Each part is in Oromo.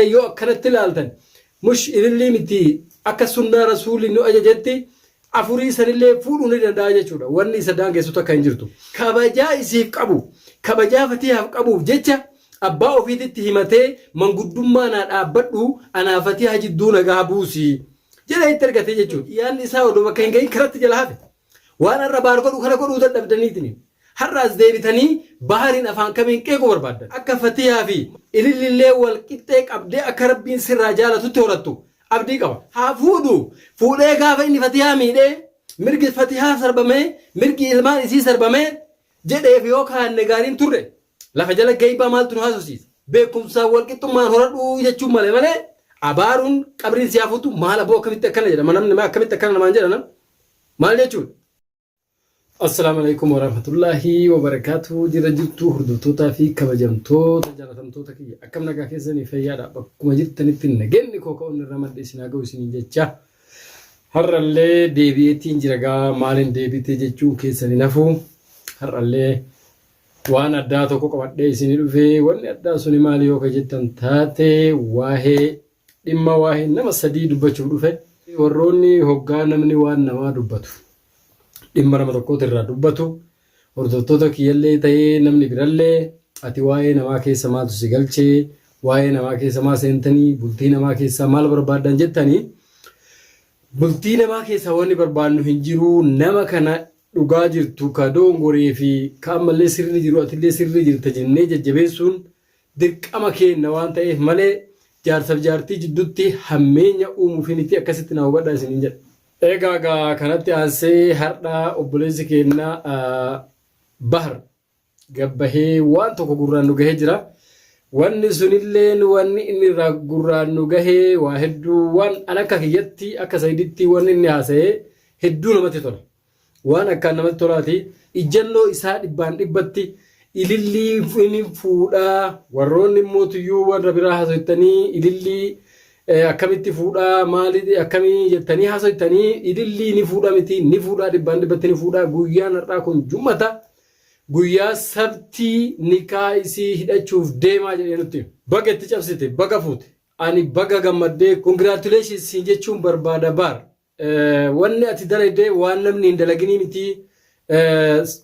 Yoo akkanatti ilaaltan mush ilillii miti, akka sunnaa rasuulli nu ajajetti afurii sanillee fuudhuu ni danda'a jechuudha. Wanni isa daangessu takka hin jirtu. Kabajaa isiif qabu, kabajaa Fatihaaf qabuuf jecha abbaa ofiititti himatee manguddummaa naa dhaabbadhu, anaa Fatihaa jidduu nagaa buusi jedhee itti ergatee jechuudha. Yaadni isaa odoo bakka hin gahin karatti jala hafe. Waan har'a Baar godhu kana godhuu dadhabdaniitini. Har'a as deebitanii Baharin afaan kamiin qeequu barbaaddan? Akka Fatiyaa fi Ilillillee wal qixxee qabdee akka Rabbiin sirraa jaalatutti horattu abdii qaba. Haa fuudhu. Fuudhee gaafa inni Fatiyaa miidhee, mirgi Fatihaa sarbamee, mirgi ilmaan isii sarbamee jedheef yoo kaanne gaariin turre. Lafa jala geeybaa maaltu nu haasofsiisa? Beekumsaan wal qixxummaan horadhu jechuun malee malee abaaruun qabriin si haa fuutu maal aboo, akkamitti akkana jedhama namni, akkamitti akkana namaan jedha nam? Maal jechuudha? Assalaamu alaikum warahmatullaahi wabarakaatu. Jira jirtu hordoftootaa fi kabajamtoota jaalatamtoota kiyya, akkam nagaa keessanii? Fayyaadha? Bakkuma jirtanitti nageenyi koo ka'uun irra madde isin haa ga'u isiniin jecha, har'allee deebi'eetiin jira. Gaa maaliin deebite jechuun keessan hin hafu. Har'allee waan addaa tokko qabadhee isinii dhufe. Wanni addaa suni maali yoo ka jettan taate, waa'ee dhimma waa'ee nama sadii dubbachuuf dhufe. Warroonni hoggaa namni waan namaa dubbatu dhimma nama tokkooti irraa dubbatu, hordoftoota kiyyallee ta'ee namni birallee, ati waa'ee namaa keessa maaltu si galchee, waa'ee namaa keessa maa seentanii, bultii namaa keessaa maal barbaaddan jettanii, bultii namaa keessaa wanni barbaannu hin jiru. Nama kana dhugaa jirtu ka dongoree fi ka ammallee sirri jiru, atillee sirri jirta jennee jajjabeessuun dirqama keenna waan ta'eef malee jaarsaf jaartii jiddutti hammeenya uumuufi miti, akkasitti naa hubadhaa isiniin jedha. Egaa gaa kanatti aansee har'a obboleessi keenna Bahar gabbahee waan tokko gurraan nu gahee jira. Wanni sunilleen wanni inni irraa gurraan nu gahee waa hedduu, waan an akka kiyyatti, akka Sayiditti wanni inni haasa'ee hedduu namatti tola. Waan akkaan namatti tolaati. Ijjannoo isaa dhibbaan dhibbatti Ilillii inni fuudhaa, warroonni immoo tuyyuu warra biraa haasoftanii Ilillii akkamitti fuudhaa, maali, akkamii jettanii haasoftanii, Ilillii ni fuudha miti, ni fuudhaa, dhibbaan dhibbatti ni fuudhaa. Guyyaan har'aa kun jum'ata, guyyaa sabtii nikaa isii hidhachuuf deemaa jedhee nutti. Baga itti cabsite, baga fuute, ani baga gammaddee, congratulations siin jechuun barbaada. Baar, wanni ati dalagde waan namni hin dalaginii miti,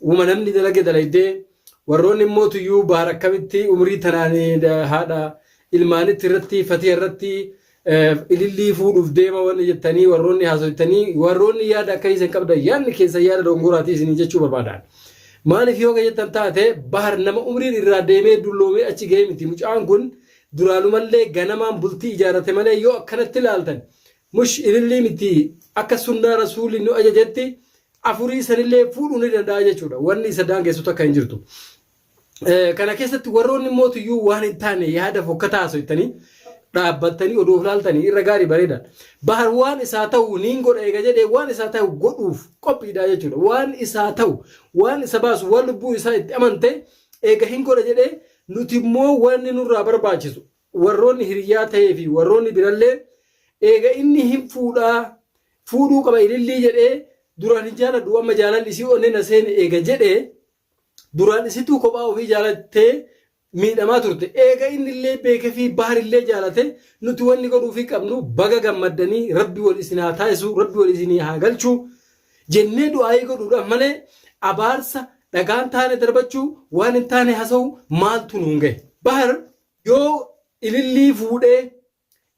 wuma namni dalage dalagde. Warroonni immoo tuyyuu Baar akkamitti umrii tanaan haadha ilmaanitti irratti, Fatiha irratti Ilillii fuudhuuf deema wanni jettanii warroonni haasoftanii, warroonni yaada akka isin qabdan, yaadni keessa yaada dogongoraatii isinii jechuu barbaadan. Maaliif yoo jettan taate, Bahar nama umriin irraa deemee dulloomee achi ga'ee miti. Mucaan kun duraanumallee ganamaan bultii ijaarrate malee yoo akkanatti ilaaltan mush Ilillii miti, akka sunnaa rasuulli nu ajajetti afurii sanillee fuudhuu ni danda'a jechuudha. Wanni isa daangessu takka hin jirtu. Kana keessatti warroonni immoo tuyyuu waan hin taane yaada fokkataa haasofitanii dhaabbattanii odoo of laaltanii irra gaarii bareeda. Bahar waan isaa ta'u niin godha eega jedhee, waan isaa ta'u godhuuf qophiidha jechuudha. Waan isaa ta'u, waan isa baasu, waan lubbuu isaa itti amante eega hin godha jedhee, nuti immoo wanni nurraa barbaachisu, warroonni hiriyyaa ta'ee fi warroonni birallee, eega inni hin fuudhaa, fuudhuu qaba Ilillii jedhee, duraan hin jaaladhu, amma jaalalli isii onnee na seene eega jedhee, duraan isituu kophaa ofii jaalattee miidhamaa turte, eega inni illee beekee fi Bahar illee jaalate, nuti wanni godhuufii qabnu baga gammaddanii, Rabbi wal isin haa taasisu, Rabbi wal isinii haa galchu jennee du'aayii godhuudhaaf malee abaarsa dhagaan taane darbachuu, waan hin taane hasa'u maaltu nuun gahe? Bahar yoo Ilillii fuudhee,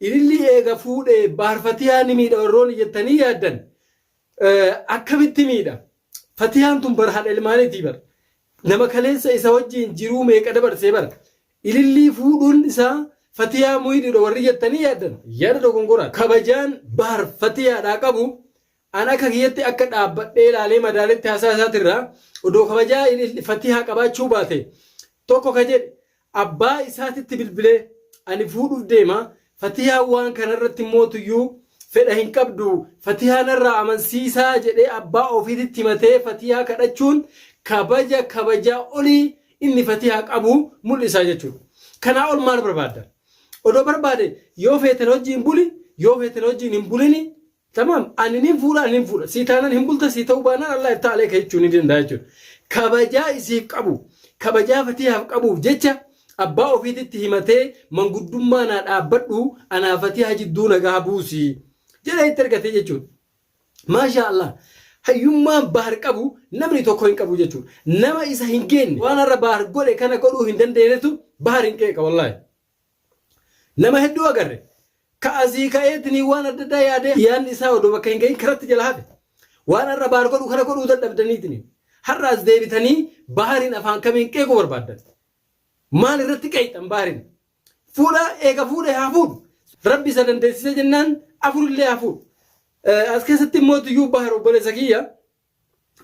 Ilillii eega fuudhee Bahar Fatihaa ni miidha warroonni jettanii yaaddan, akkamitti miidha? Fatiyaan tun bar haadha ilmaaniitii bar. Nama kaleessa isa wajjin jiruu meeqa dabarsee bar. Ilillii fuudhuun isaa Fatiyaa muhidhuudha warri jettanii yaaddan yaada dogongoraa. Kabajaan Bahar Fatiyaadhaa qabu, an akka kiyyatti, akka dhaabbadhee ilaalee madaaletti, haasaa isaatirraa odoo kabajaa Fatihaa qabaachuu baate, tokko ka jedhe abbaa isaatitti bilbilee ani fuudhuuf deema, Fatihaa waan kanarratti mootuyyuu fedha hin qabdu, Fatihaa narraa amansiisaa jedhee abbaa ofiititti himatee Fatihaa kadhachuun kabaja kabajaa olii inni Fatihaa qabu mul'isaa jechuudha. Kanaa ol maal barbaadda? Odoo barbaade yoo feeten wajjin buli, yoo feeten wajjin hin bulini. Tamaam, ani nin fuudha, ani nin fuudha. Sii taanaan hin bulta, sii ta'uu baanaan Allah iftaa aleeka jechuu ni danda'a jechuudha. Kabajaa isiif qabu, kabajaa Fatihaaf qabuuf jecha Abbaa ofiititti himatee manguddummaa naa dhaabbadhu anaa Fatihaa jidduu nagaa buusi jedhee itti ergatee jechuudha. Maashaa Allah. Hayyummaan Bahar qabu namni tokko hin qabu jechuudha. Nama isa hin geenne waan har'a Bahar godhe kana godhuu hin dandeenyetu Bahar hin qeeqa wallaahi. Nama hedduu agarre. Ka asii ka'eetinii waan adda addaa yaadee yaadni isaa odoo bakka hin gahin karatti jala hafe. Waan har'a Bahar godhu kana godhuu dadhabdaniitini. Har'a as deebitanii Bahariin afaan kamiin qeequu barbaaddan? Maal irratti qeeyxan Bahariin? Fuudha eega fuudhe haa fuudhu. Rabbi isa dandeessise jennaan afurillee haa fuudhu. As keessatti immoo tuyyuu Bahar obboleessa kiyya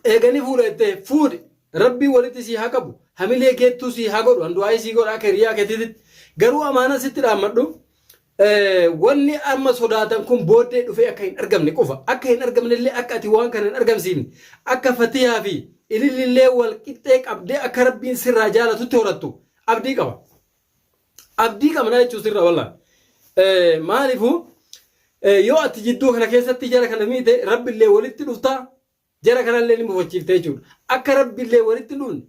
eegani fuudha jettee fuudhi. Rabbii walitti sii haa qabu. Hamilee keettuu sii haa godhu. An du'aayii sii godha akka hiriyaa keetiitti. Garuu amaana sitti dhaammadhu. Wanni amma sodaatan kun booddee dhufee akka hin argamne qofa. Akka hin argamne illee akka ati waan kana hin argamsiifne. Akka Fatihaa fi ilillillee wal qixxee qabdee akka Rabbiin sirraa jaalatutti horattu abdii qaba. Abdii qabna jechuu sirra wallah. Maaliifuu yoo ati jidduu kana keessatti jara kana miite Rabbillee walitti dhufta jara kanallee ni mufachiifte jechuudha. Akka Rabbillee walitti hin dhufne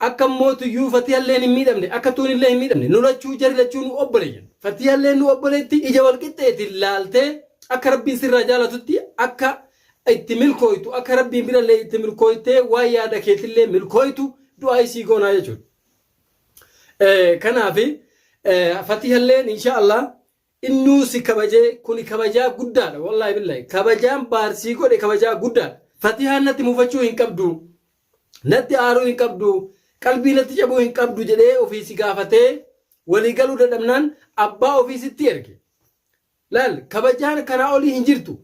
akka mootuyyuu Fatihallee hin miidhamne akka tuunillee hin miidhamne nu lachuu jari lachuu nu obboleeyyan. Fatihallee nu obboleetti ija wal qixxeetiin laaltee akka Rabbiin sirraa jaalatutti akka itti milkooytu akka Rabbiin birallee itti milkooytee waan yaada keetillee milkooytu du'aa isii goonaa jechuudha. Kanaaf Fatihalleen insha Allah innuu si kabajee kuni kabajaa guddaadha wallaahi billahi kabajaan baar sii godhe kabajaa guddaadha. Fatihaan natti mufachuu hin qabdu natti aaruu hin qabdu qalbii natti cabuu hin qabdu jedhee ofii si gaafatee walii galuu dadhabnaan abbaa ofii sitti erge. Laal kabajaan kanaa olii hin jirtu.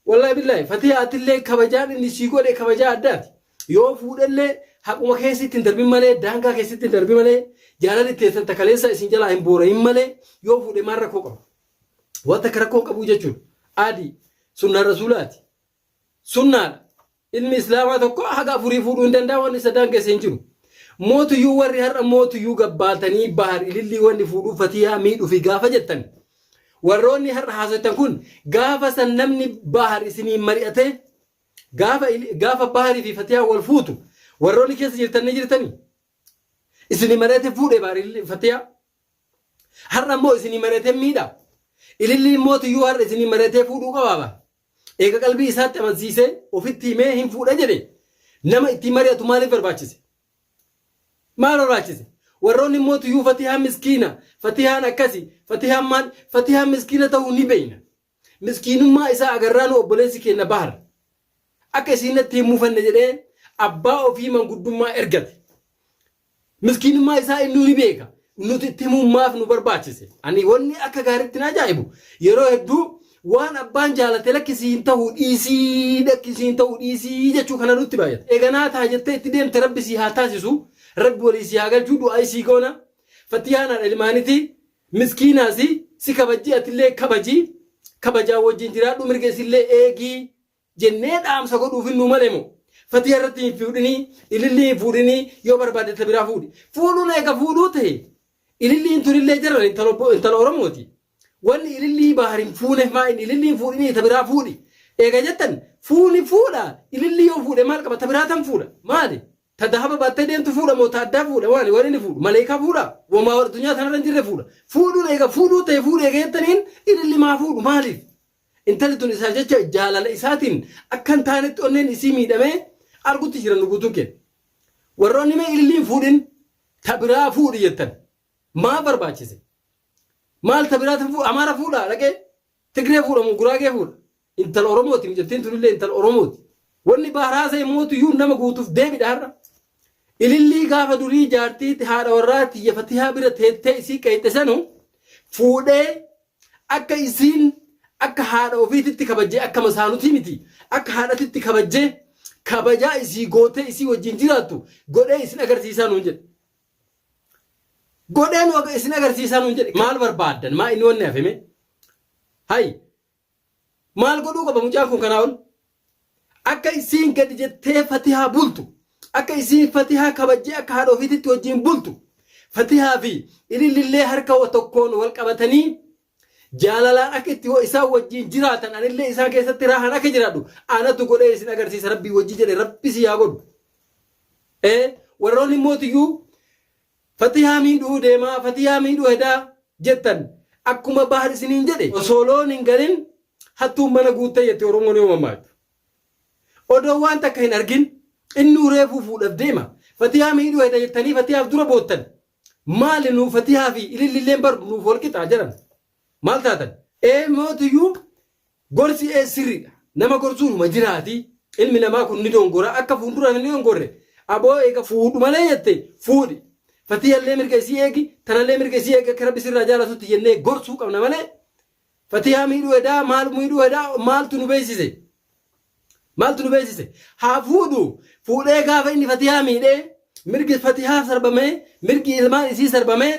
Wallahi billahi Fatiha atillee kabajaan inni sii godhe kabajaa addaati. Yoo fuudhellee haquma keessatti hin darbin malee daangaa keessatti hin darbin malee jaalalli teessan takaleessa isin jalaa hin boorahin malee yoo fuudhe maal rakkoo qaba. Wanta akka rakkoo qabu jechuudha. Adii sunnaa rasuulaati. Sunnaadha. Ilmi Islaamaa tokko haga afurii fuudhuu hin danda'a wanni isa daangesse hin jiru. Mootuyyuu warri har'a mootuyyuu gabbaatanii bahar ilillii wanni fuudhuu fatiyaa miidhufi gaafa jettan. Warroonni har'a haasoftan kun gaafa san namni bahar isiniin mari'atee gaafa gaafa baharii fi fatiyaa wal fuutu warroonni keessa jirtan ni jirtanii. Isinii mari'ate fuudhe bahar ilillii fatiyaa. Har'a immoo isinii mari'atee miidha. Ililliin mootuyyuu har'a isinii mari'atee fuudhuu qabaaba. Eega qalbii isaatti amansiisee ofitti himee hin fuudha jedhe nama ittiin mari'atu maaliif barbaachise? Maal barbaachise? Warroonni immoo tuyyuu Fatihaan miskiina, Fatihaan akkasi, Fatihaan maal, Fatihaan miskiina ta'uu ni beeyna. Miskiinummaa isaa agarraa nu obboleessi keenna Bahar. Akka isiin natti hin mufanne jedhee abbaa ofii manguddummaa ergate. Miskiinummaa isaa innuu ni beeka. Nuti itti himuun maaf nu barbaachise? Ani wanni akka gaariitti na ajaa'ibu yeroo hedduu waan abbaan jaalate lakki sii hin ta'u dhiisii lakki sii hin ta'u dhiisii jechuu kana nutti baay'ata. Eeganaa ta'a jettee itti deemte rabbi sii haa taasisu rabbi walii sii haa galchuu du'aa sii goona. Fatiyaan haadha ilmaaniti miskiinaasi si kabajjii atillee kabajii kabajaa wajjin jiraadhu mirga isillee eegii jennee dhaamsa godhuufin nuu malee moo Fatiya irratti hin fuudhinii ilillii hin fuudhinii yoo barbaadde ta biraa fuudhi fuudhuun eega fuudhuu ta'e ililliin tunillee jara intala intala Oromooti wanni ilillii bahar hin fuuneef maa inni ilillii hin fuudhinii ta biraa fuudhi eega jettan fuuni fuudha ilillii yoo fuudhe maal qaba ta biraa tan fuudha maali ta dahaba baattee deemtu fuudha moo ta addaa fuudha maali wanni inni fuudhu maleekaa fuudha womaa addunyaa tanarra hin jirre fuudha fuudhuun eega fuudhuu ta'e fuudhi eega jettaniin ililli maa fuudhu maaliif Intalli tun isaaf jecha jaalala isaatiin akka hin taanetti onneen isii miidhamee argutti jiran nu guutuun keenya. Warroonni mee ilillii hin fuudhin ta biraa fuudhi jettan maa barbaachise? Maal ta biraa tan fuudha? Amaara fuudha dhaqee Tigree fuudha moo Guraagee fuudha? Intala Oromooti mucattiin tunillee intala Oromooti. Wanni Bahar haasa'e mootuyyuu nama guutuuf deebidha har'a. Ilillii gaafa durii jaartii haadha warraa tiyya Fatihaa bira teettee isii qeexxe sanu fuudhee Akka isiin akka haadha ofiititti kabajjee akka masaanutii miti akka haadhatitti kabajjee kabajaa isii gootee isii wajjin jiraattu godhee isin agarsiisaa nuun jedhe. Godhee nu isin agarsiisaa nuun jedhe. Maal barbaaddan? Maa inni wanni hafe mee? Hay maal godhuu qaba mucaan kun kanaa ol? Akka isiin gadi jettee Fatihaa bultu, akka isiin Fatihaa kabajjee akka haadha ofiititti wajjin bultu, Fatihaa fi Ilillillee harka tokkoon wal qabatanii jaalalaan akka itti isaan wajjin jiraatan anillee isaan keessatti raahan akka jiraadhu anatu godhee isin agarsiisa Rabbii wajji jedhe Rabbi si haa godhu. Ee warroonni mootiyyuu Fatihaa miidhuu deemaa, Fatihaa miidhuu hedaa jettan akkuma Bahar isiniin jedhe osoo loon hin galin hattuun mana guutte jetti Oromoon yoo mammaaktu. Odoo waan takka hin argin innuu reefuu fuudhaf deema. Fatihaa miidhuu heda jettanii Fatihaaf dura boottan. Maali nuu Fatihaa fi ilillilleen bar nuuf wal qixaa jedhan. Maal taatan? Ee mootiyyuu gorsi ee sirriidha. Nama gorsuun huma jiraati. Ilmi namaa kun ni dongora akka fuulduraan hin dongorre. Aboo eega fuudhu malee jette fuudhi. Fatiyallee mirga isii eegi, tanallee mirga isii eegi akka rabbi sirraa jaalatutti jennee gorsuu qabna malee Fatiyaa miidhuu hedaa maal miidhuu hedaa maaltu nu beeksise? Maaltu nu beeksise? Haa fuudhu. Fuudhee gaafa inni Fatiyaa miidhee mirgi Fatihaa sarbamee mirgi ilmaan isii sarbamee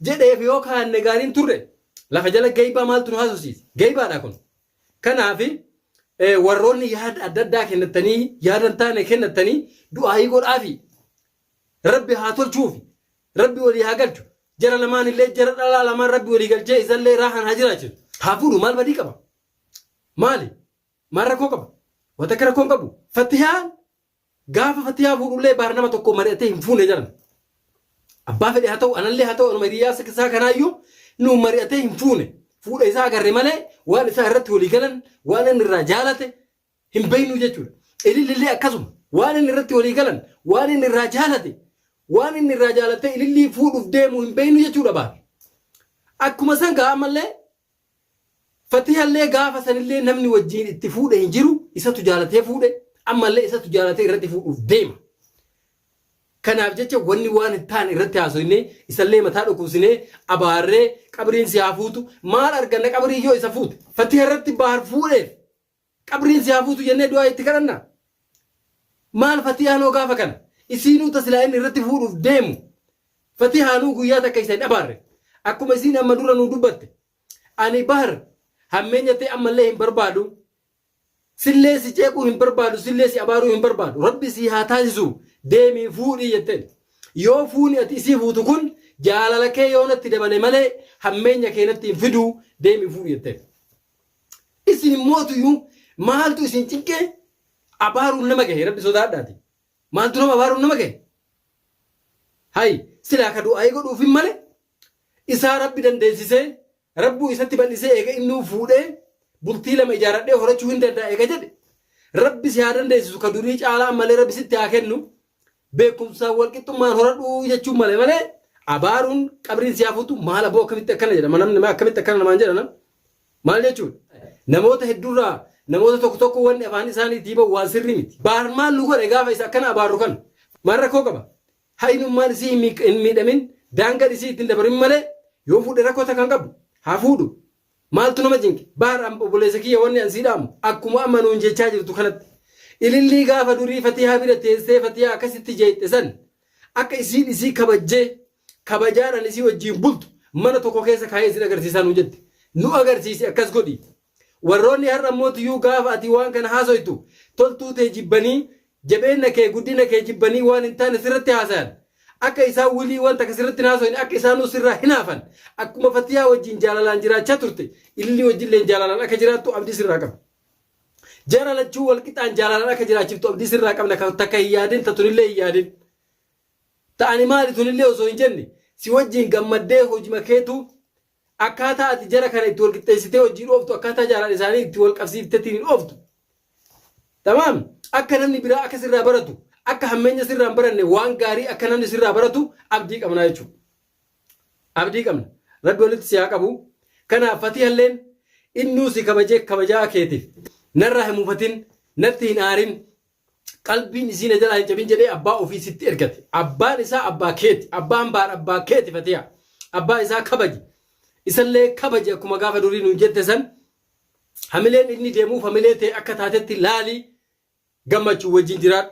jedheef yoo kaanne gaariin turre lafa jala geeybaa maaltu nu haasofsiise? Geeybaadha kun. Kanaaf warroonni yaada adda addaa kennattanii yaada hin taane kennattanii du'aayii godhaafi. Rabbi haa tolchuufi. Rabbi walii haa galchu. Jara lamaan illee jara dhalaa lamaan Rabbi walii galchee isallee raahan haa jiraachisu. Haa fuudhu maal badii qaba? Maali? Maal rakkoo qaba? Wanta akka rakkoo hin qabu. Fatihaan gaafa fatihaa fuudhullee baar nama tokko mari'atee hin fuune jedhan. Abbaa fedhe haa ta'u anallee haa ta'u anuma hiriyaa isaa kanaayyuu nu mari'atee hin fuune. Fuudha isaa agarre malee waan isaa irratti walii galan waan inni irraa jaalate hin beeknu jechuudha. Ilillillee akkasuma waan inni irratti walii galan waan inni irraa jaalate waan inni irraa jaalatee ilillii fuudhuuf deemu hin beeknu jechuudha baar. Akkuma san gaa ammallee Fatihallee gaafa sanillee namni wajjiin itti fuudhe hin jiru isatu jaalatee fuudhe ammallee isatu jaalatee irratti fuudhuuf deema. Kanaaf jecha wanni waan hin taane irratti haasoynee isallee mataa dhukkubsinee abaarree qabriin si haa fuutu maal arganna qabrii yoo isa fuute Fatiha irratti baar fuudheef Qabriin si haa fuutu jennee du'aa itti kadhanna. Maal Fatihaanoo gaafa kana isiinuu ta silaa inni irratti fuudhuuf deemu Fatihaanuu guyyaa takka isa hin abaarre. Akkuma isiin amma dura nuu dubbatte ani Bahar hammeenya tee ammallee hin barbaadu sillee si ceequu hin barbaadu sillee si abaaruu hin barbaadu rabbi sii haa taasisu deemii fuudhii jetteen. Yoo fuuni ati isii fuutu kun jaalala kee yoo natti dabale malee hammeenya kee natti hin fiduu deemii fuudhi jetteen. Isin immootuyyuu maaltu isin cinqee abaaruun nama gahe rabbi sodaadhaati. Maaltu nama abaaruun nama gahe? Hay silaa ka du'aayii godhuufin male isaa rabbi dandeessisee rabbuu isatti bal'isee eega innuu fuudhee bultii lama ijaaradhee horachuu hin danda'a eega jedhe rabbi si haa dandeessisu ka durii caalaa ammallee rabbi sitti haa kennu beekumsaan wal qixxummaan horadhuu jechuun malee malee abaaruun qabriin si haa fuutu maal aboo akkamitti akkana jedhama namni akkamitti akkana namaan jedhana Maal jechuudha? Namoota hedduurraa namoota tokko tokko wanni afaan isaaniitii bahu waan sirrii miti. Baar maal nu godhe gaafa isa akkana abaarru kana? Maal rakkoo qaba? Haynummaan isii hin miidhamin, daangaan isii itti hin dabarin malee yoo fuudhe rakkoo takka hin qabu. Haa fuudhu. Maaltu nama cinqe? Baar obboleessa kiyya wanni an sii dhaamu akkuma amma nuun jechaa jirtu kanatti. Ilillii gaafa durii Fatihaa bira teessee Fatihaa akkasitti jeeyxe san akka isiin isii kabajjee kabajaadhaan isii wajjiin bultu mana tokko keessa kaayee isin agarsiisaa nuun jette. Nu agarsiisi akkas godhi. Warroonni har'a mootiyyuu gaafa ati waan kana haasoytu toltuu tee jibbanii jabeenna kee guddina kee jibbanii waan hin taane sirratti haasayan. Akka isaan wilii waan takka sirratti hin haasoyne akka isaanuu sirraa hinaafan akkuma Fatiyaa wajjiin jaalalaan jiraachaa turte ilillii wajjilleen jaalalaan akka jiraattu abdii sirraa qabna. Jara lachuu wal qixaan jaalalaan akka jiraachiftu abdii sirraa qabna kan takka hin yaadin tatunillee hin yaadin. Ta ani maali tunillee osoo hin jenne si wajjiin gammaddee hojima keetu akkaataa ati jara kana itti wal qixxeessitee hojii dhooftu akkaataa jaalala isaanii itti wal qabsiiftetiin hin dhooftu. Tamaam akka namni biraa akka sirraa baratu akka hammeenya sirraa hin baranne waan gaarii akka namni sirraa baratu abdii qabnaa jechuudha. Abdii qabna. Rabbi walitti si haa qabu. Kanaaf Fatihalleen innuu si kabajee kabajaa keetiif narraa hin mufatin natti hin aarin qalbiin isii na jalaa hin cabin jedhee abbaa ofii sitti ergate. Abbaan isaa abbaa keeti. Abbaan baar abbaa keeti Fatiha. Abbaa isaa kabaji. Isallee kabaji akkuma gaafa durii nuun jette san hamileen inni deemuuf hamilee ta'e akka taatetti laali gammachuu wajjin jiraadhu.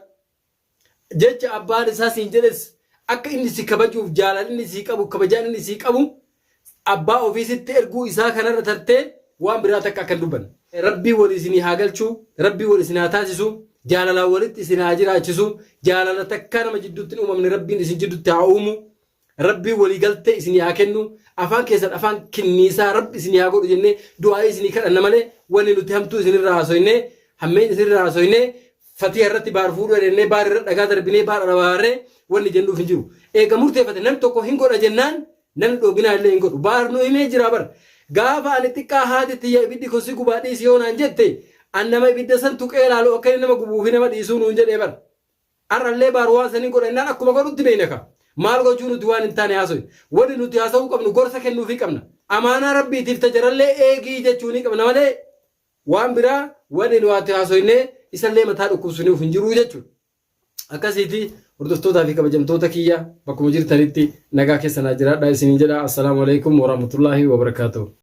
Jecha abbaan isaa siin jedhes akka inni si kabajuuf jaalala inni sii qabu kabajaan inni sii qabu abbaa ofii sitti erguu isaa kanarra tartee waan biraa takka akka hin dubbanne. Rabbii wal isinii haa galchuu, Rabbii wal isin haa taasisu, jaalalaan walitti isin haa jiraachisu, jaalala takkaa nama jidduutti hin uumamne Rabbiin isin jidduutti haa uumu, Rabbiin walii galtee isinii haa kennu, afaan keessan afaan kinniisaa Rabbi isinii haa godhu jennee du'aa'ii isinii kadhanna malee wanni nuti hamtuu isinirraa haasoynee, hammeen isinirraa haasoynee Fatiha irratti baar fuudhuu jennee baar irra dhagaa darbinee baar arabaarree wanni jennuuf hin jiru. Eega murteeffate namni tokko hin godha jennaan namni dhooginaa illee hin godhu. Baar nu himee jira bar. Gaafa ani xiqqaa haati tiyya ibiddi kun si gubaa dhiisi yoo naan jette an nama ibidda san tuqee ilaalu akka inni nama gubuu fi nama dhiisuu nuun jedhee bar. Har'allee baar waan san hin godha jennaan akkuma godhutti beeyna ka. Maal gochuu nuti waan hin taane haasoyna. Wanni nuti haasa'uu qabnu gorsa kennuufii qabna. Amaanaa Rabbiitiif ta jarallee eegii jechuunii qabna malee waan biraa wanni nu ati haasoynee isallee mataa dhukkubsuniuf hin jiruu jechuudha. Akkasiiti hordoftootaa fi kabajamtoota kiyya bakkuma jirtanitti nagaa keessa naa jiraadhaa isiniin jedha. Assalaamu alaikum warahmatullaahi wabarakaatuh.